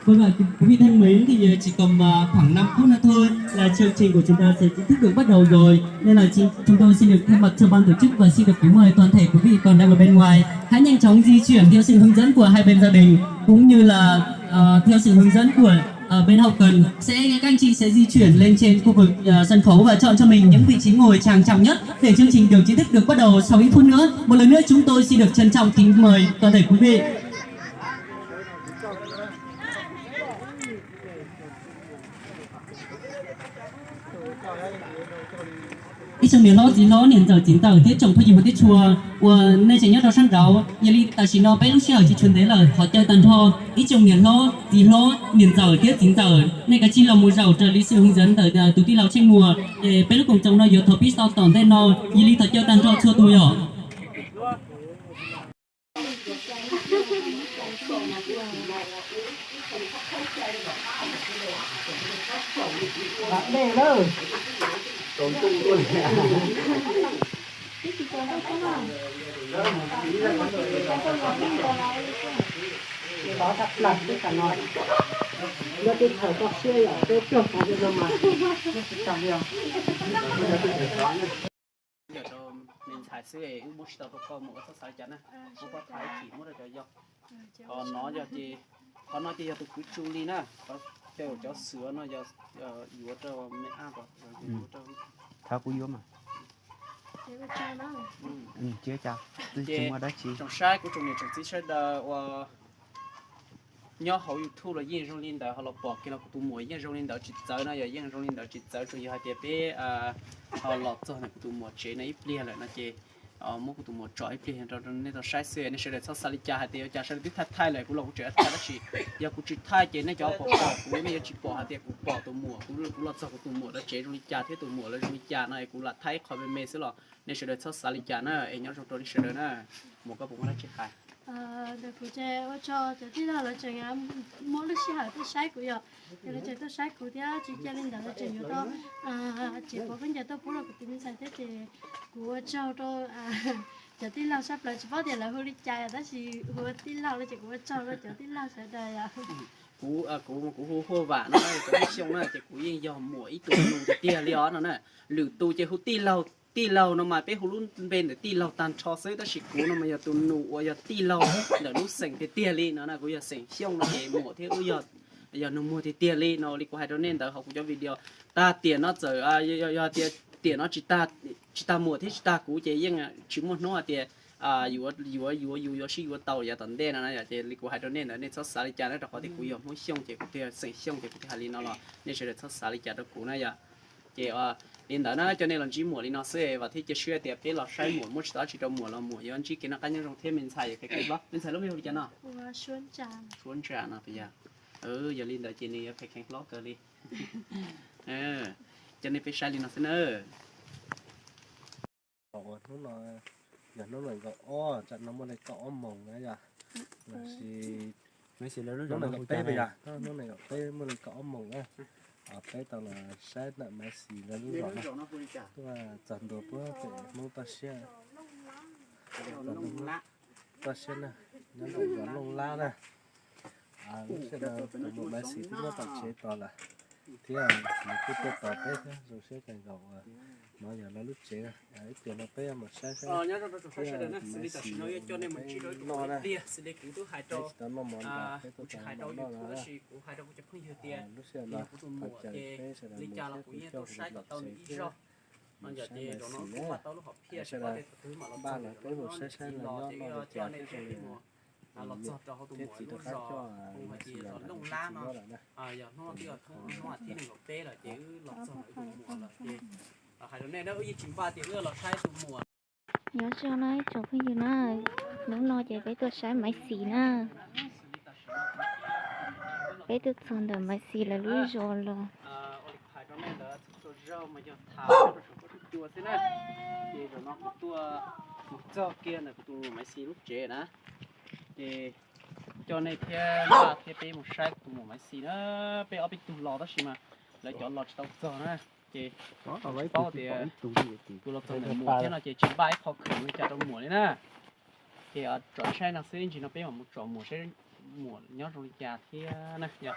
Vâng ạ, quý vị thân mến, thì ờ, chỉ còn ờ, khoảng năm phút nữa thôi là chương trình của chúng ta sẽ chính thức được bắt đầu rồi. Nên là xin, chúng tôi xin được thay mặt cho ban tổ chức và xin được kính mời toàn thể quý vị còn đang ở bên ngoài hãy nhanh chóng di chuyển theo sự hướng dẫn của hai bên gia đình cũng như là ờ, theo sự hướng dẫn của ờ, bên hậu cần. Sẽ các anh chị sẽ di chuyển lên trên khu vực ờ, sân khấu và chọn cho mình những vị trí ngồi trang trọng nhất để chương trình được chính thức được bắt đầu sau ít phút nữa. Một lần nữa chúng tôi xin được trân trọng kính mời toàn thể quý vị. Ib tsoom niam hlob txiv hlob niam ntxawm txiv ntxawm thiab tsoom phooj ywg hmov thiab tshua uas nej tseem nyob rau sab nraud, yog li tam sim no peb lub sij hawm tsis tshuav ntev lawm, thov caw tag nrho ib tsoom niam hlob txiv hlob niam ntxawm thiab txiv ntxawm nej kav tsij los mus zaum raws li xwb hoo ntxawv ntawm tus tij laug Tsheej Muas. Peb lub koom txoos no yuav thov pib tau tom ntej no, yog li thov caw tag nrho txhua tus yom. Yog rau me ntxhais xwb es wb muab tsis tau rau koj mus, koj txhob xav li cas na. Muab pab thaiv kim muab rau cov yog. Qhov no yog ces, qhov no ces yog tus kwv tsu li na. Qhov cov xwm no yog yuav rau me ab, yuav rau, thov kuv yuav mas. Cia cas twb tsis muaj dab tsi. Tsoom saib, kuv tsoom niam tsoom txiv sawv daws uas nyob hauv YouTube los yeej zoo li ntawd, ho los pom kiag los kuv tus muam yeej zoo li ntawd tsis txawv no, yog yeej zoo li ntawd tsis txawv, tsuas yog hais tias peb ho los txog ntawm kuv tus muam tsev no ib pliag lawm no ces muab kuv tus muam tso ib pliag rau nej tau saib xwb. Nej sawv daws txhob xav li cas hais tias ua cas sawv daws twb thaij thaij lawm, kuv los kuv tseem thaij tab sis yog kuv tsis thaij ces nej cov pom pom kuv nej yuav tsis pom hais tias kuv pom tus muam, kuv los txog kuv tus muam lawv tsev zoo li cas thiab tus muam lawv zoo li cas no es kuv lam thaij ib qho me me xwb los nej sawv daws txhob xav li cas na, es nyob zoo rau nej sawv daws na. Muam, koj puas muaj dab tsi hais? Ntawm kuv ces ua tsaug cov tij laug lawv tseem muab lub sij hawm tuaj saib kuv yom, es lawv tseem tuaj saib kuv thiab tsis cia li ntawd lawv tseem yuav tau tsev pov khaub ncaws tuaj pub rau kuv tus me ntxhais thiab ces kuv ua tsaug rau cov tij laug sab plaws, tsis paub tias lawv hu li cas tab sis hu ua tij laug li ces kuv ua tsaug rau cov tij laug sawv daws yom. Kuv, kuv, kuv hu Huaj Vam no, kuv hu Xyooj na, ces kuv yeej yog muam ib tug nus tiag tiag li os no na. Lwm tus ces hu tij laug, tij laug no mas peb hu lub npe ntawm tij laug tag nrho xwb, tab sis kuv no mas yog tus nus uas yog tij laug ntawm lub xeem tiag tiag li no na. Kuv yog xeem Xyooj no ces muam thiab wb yog nus muag tiag tiag li no. Li kuv hais rau nej ntawd hauv kuv cov video, tag tiam no txawm yog tias tiam no tsis tag, tsis tag muam thiab tsis tag kuv ces yeej tsis muaj hnub hais tias yuav, yuav, yuav, yus yuav sib yuav tau yav tom ntej no na. Ces li kuv hais rau nej ntawd nej txhob xav li cas na, rau qhov tias kuv yog Hmoob Xyooj ces kuv thiaj, xeem Xyooj ces kuv thiaj hais li no los nej sawv daws txhob xav li cas rau kuv na yom. Ces li ntawd na, coj nej los ntsib muam li no xwb, vam thiab cia siab tias peb los saib muam muab tsis tau dab tsi rau muam los muam yuav ntsib kev noj qab nyob zoo thiab. Me ntxhais yog kheev hlob, me ntxhais lub npe hu li cas no? Suab Ntsa no puas yog? Yog li ntawd ces nws yuav kheev hlob kawg li. Coj nej peb saib li no xwb na. Hnub no yog hnub nees nkaum ob, tsam no muaj li kaum ob moos na yom. Los sis hnub nees nkaum peb puas yog? Hnub nees nkaum peb muaj li kaum ob moos na. Peb tau los saib ntawm Maiv Xis lawv lub zos no, tuaj txog ntua puag pem Hmoob toj siab, toj siab na, nyob rau zos Looj Lab na. Lub sij hawm no tus muam Maiv Xis twb nyob tom tsev tos lawm, thiab nws kuj tuaj tos peb thiab, zoo siab kawg nkaus uas no yog lawv lub tsev. Ib pliag no peb yuav mus saib saib thiab tus Maiv Xis noj na. Peb tsis tau noj mov nrog peb tuaj tos noj no na. Lub sij hawm no thov caw peb sawv daws mus thiab kuv coj kuv tus tsev thiab mus saib Maiv Xis na. Sawv daws npaj los peb mus saib saib los nyob noj li cas thiab zoo li cas. Niam thiab txiv rov qab coj Maiv Xis los nrog niam thiab txiv nyob lawm na. Ces qhov no Nyob zoo na ib tsoom phooj ywg na, hnub no ces peb tuaj saib Maiv Xis na. Peb tuaj txog ntawm Maiv Xis lawv lub zos los. Ces zaum no kuv tuaj mus txog kiag ntawm kuv tus muam Maiv Xis lub tsev na. Ces coj nej thiab npaj thiab peb mus saib kuv tus muam Maiv Xis na. Peb ob peb tug los tab sis mas lawv cov los tsis tau txog na. Ces tsis paub tias kuv los txog ntawm muam thiab no ces tsis npaj ib qho khoom li cas rau muam li na. Ces tsom saib no xwb, ib ntsis no peb mam mus tsom muam saib muam nyob zoo li cas thiab na yog.